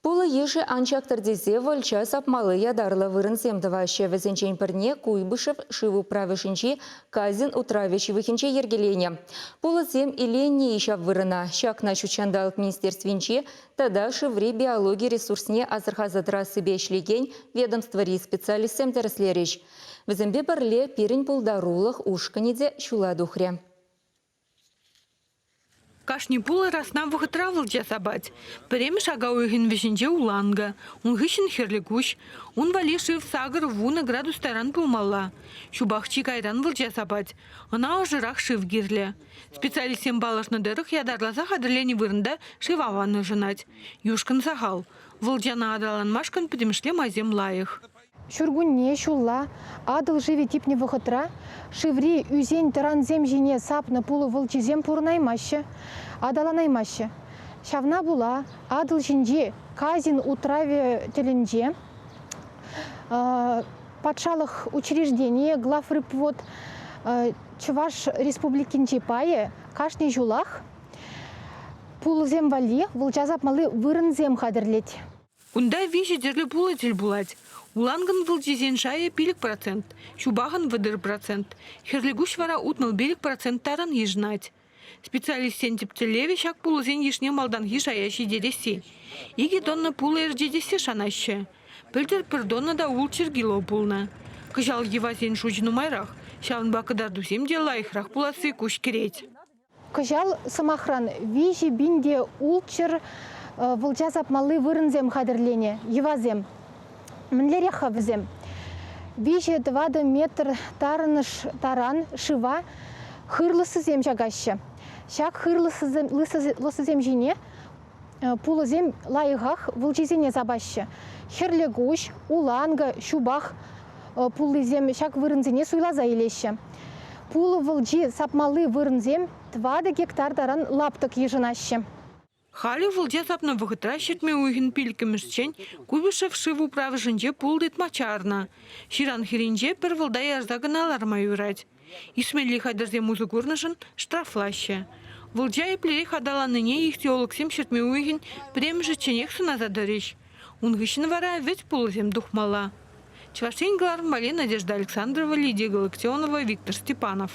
Пулӑ йышӗ ан чактӑр тесе вӑлча сапмалли ятарлӑ вырӑнсем тӑваҫҫӗ. Вӗсенчен пӗрне Куйбышев шыв управӗшӗнчи Казин утравӗ ҫывӑхӗнче йӗркеленӗ. Пулӑсем иленнӗ-и ҫав вырӑна? Ҫакна Ҫутҫанталӑк министерствинчи тата шыври биологи ресурсне асӑрхаса тӑрассипе ӗҫлекен ведомствӑри специалистсем тӗрӗслерӗҫ. Вӗсемпе пӗрле пирӗн пултарулӑх ушкӑнӗ те ҫула тухрӗ. Кашни пулӑ расна вӑхӑтра вӑлча сапать. Пӗрремӗш ака уйӑхӗн вӗҫӗнче уланкӑ, ун хыҫҫӑн хӗрлӗ куҫ. Ун валли шыв 80 градус таран пулмалла. Ҫупах чи кайран вӑлча сапать. Ӑна ӑшӑрах шыв кирлӗ. Специалистсем палӑртнӑ тӑрӑх, ятарласа хатӗрленӗ вырӑнта шыв аван ӑшӑнать. Юшкӑн сахал. Вӑлчана аталанмашкӑн пӗтӗмӗшле майсем лайӑх. Ҫуркунне, ҫулла Атӑл шывӗ типнӗ вӑхӑтра шыври ӳсен-тӑрансем ҫине сапнӑ пулӑ вӑлчисем пурӑнаймаҫҫӗ, аталанаймаҫҫӗ. Ҫавна пула Атӑл ҫинчи Казин утравӗ тӗлӗнче патшалӑх учрежденийӗ Главрыбвод Чӑваш Республикинчи пайӗ кашни ҫулах пулӑсем валли вӑлча сапмалли вырӑнсем хатӗрлет. Кунта виҫӗ тӗрлӗ пулӑ тӗл пулать. Уланкӑн вӑлчисен шайӗ 5%, ҫупахӑн 30%, хӗрлӗ куҫ вара 65% таран йышӑнать. Специалистсен тӗп тӗллевӗ ҫак пулӑсен йышне малтанхи шая ҫитересси. Икӗ тонна пулӑ ӗрчетессе шанаҫҫӗ. Пӗлтӗр пӗр тонна та ултҫӗр кило пулнӑ. Кӑҫал йӑвасен шучӗ нумайрах, ҫавӑнпа кӑтартусем те лайӑхрах пуласси куҫ кӗрет. Кӑҫал, сӑмахран, 3 пин те 600 вӑлча сапмалли вырӑнсем хатӗрленӗ, йӑвасем. Мӗнлерех-ха вӗсем? 3-4 метр тарӑнӑш таран шыва хыр лӑссисем ҫакаҫҫӗ. Ҫак хыр лӑссисем ҫине пулӑсем лайӑхах вӑлчисене сапаҫҫӗ. Хӗрлӗ куҫ, уланкӑ, ҫупах пуллисем ҫак вырӑнсене суйласа илеҫҫӗ. Пулӑ вӑлчи сапмалли вырӑнсем 4 гектар таран лаптӑк йышӑнаҫҫӗ. Халӗ вӑлча сапнӑ вӑхӑтра ҫӗртме уйӑхӗн пиллӗкмӗшчен Куйбышев шыв управӑшӗнче пулӑ тытма чарнӑ. Ҫыран хӗрринче пӗр вӑлта ярса кӑна ларма юрать. Ишмелли хатӗрсем усӑ курнӑшӑн штрафлаҫҫӗ. Вӑлча еплерех аталаннине ихтиологсем ҫӗртме уйӑхӗн пӗрремӗшӗчченех сӑнаса тӑрӗҫ. Ун хыҫҫӑн вара вӗт пулӑсем тухмалла. Чӑваш Ен кӑларӑм валли Надежда Александрова, Лидия Галактионова, Виктор Степанов.